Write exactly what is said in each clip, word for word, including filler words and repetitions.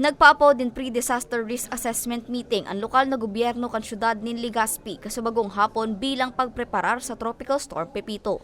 Nagpaapod nin pre-disaster risk assessment meeting an lokal na gobyerno kan siyudad nin Legazpi kasubagong hapon bilang pagpreparar sa Tropical Storm Pepito.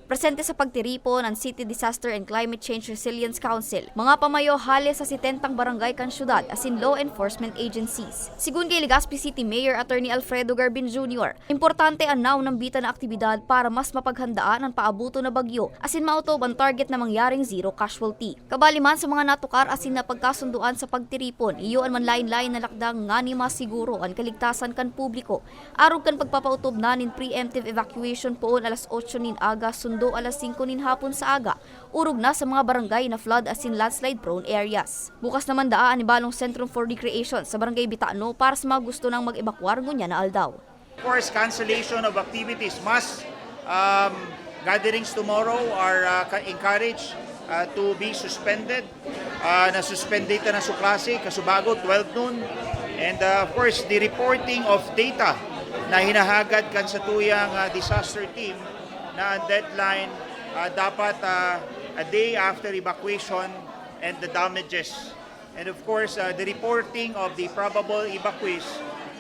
Presente sa pagtiripon an City Disaster and Climate Change Resilience Council, mga pamayo hale sa setentang barangay kan siyudad asin law enforcement agencies. Sigon kay Legazpi City Mayor Attorney Alfredo Garbin Junior, importante an naunambitan na aktibidad para mas mapaghandaan an paabuton na bagyo asin maotob an target na mangyaring zero casualty. Kabali man sa mga natukar asin napagkasundoan sa pagtiripon, iyo an manlaen-laen na lakdang ngani masiguro an kaligtasan kan publiko, arog kan pagpapaotob na nin preemptive evacuation poon alas otso nin aga sundo alas singko nin hapon sa aga, orog na sa mga barangay na flood asin landslide-prone areas. Bukas naman daa an ibalong Centrum for Recreation sa Barangay Bitano para sa mga gusto nang mag-ebakwar ngunyan na aldaw. Of course, cancellation of activities. Mass, um, gatherings tomorrow are, uh, ka-, encouraged, uh, to be suspended. Uh, nasuspendita na su klase, kasubago, twelve noon. And, uh, of course, the reporting of data na hinahagad kan satuyang, uh, disaster team na ang deadline, uh, dapat, uh, a day after evacuation and the damages. And of course, uh, the reporting of the probable evacuees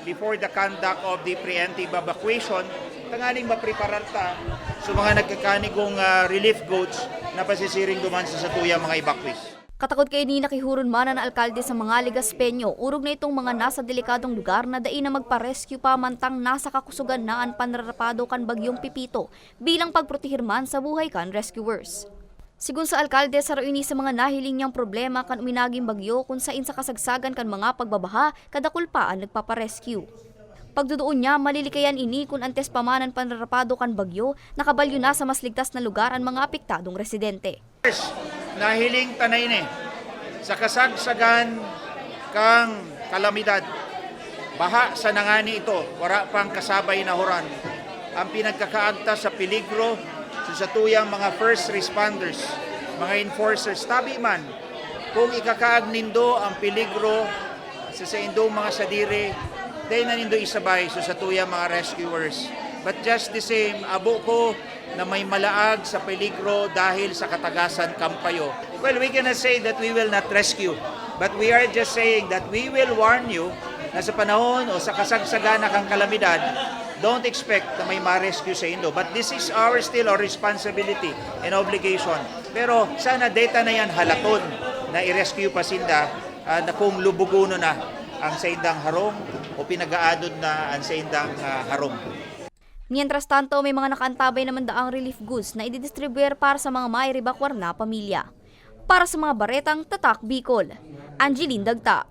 before the conduct of the preemptive evacuation, tanganing mapreparar ta sa mga nagkakanigong, uh, relief goods na pasisiring duman sa satuyang mga evacuees. Katakot kaini, nakihuron man an alkalde sa mga Legazpeño, orog na itong mga nasa delikadong lugar na dai na magpa-rescue pa mantang nasa kakusogan na an panrarapado kan Bagyong Pepito bilang pagproteher man sa buhay kan rescuers. Sigon sa alkalde, saro ini sa mga nahiling niyang problema kan uminaging bagyo, kun sain sa kasagsagan kan mga pagbabaha, kadakul pa an nagpaparescue. Pagdodoon niya, malilikayan ini kun antes pa man an panrarapado kan bagyo, nakabalyo na sa mas ligtas na lugar an mga apektadong residente. Nahiling ta na ini sa kasagsagan kan kalamidad. Baha sana ngani ito, wara pang kasabay na huran. Ang pinagkakaagta sa peligro sa satuyang mga first responders, mga enforcers, tabi man, kung ikakaag nindo ang peligro sa saindong mga sadiri, dai na nindo isabay sa satuyang mga rescuers. But just the same, abo ko na may malaag sa peligro dahil sa katagasan kan payo. Well, we cannot say that we will not rescue, but we are just saying that we will warn you na sa panahon o sa kasagsagan na kan kalamidad, don't expect na may ma-rescue saindo. But this is our, still our responsibility and obligation. Pero sana deta na yan halaton na i-rescue pa sinda, ah, na kung lubugonon na ang saindang harong o pinag-aadod na ang saindang, ah, harong. Mientras tanto, may mga nakaantabay naman daang relief goods na ididistribuer para sa mga mairibakwar na pamilya. Para sa mga baretang Tatak Bicol, Angeline Dagta.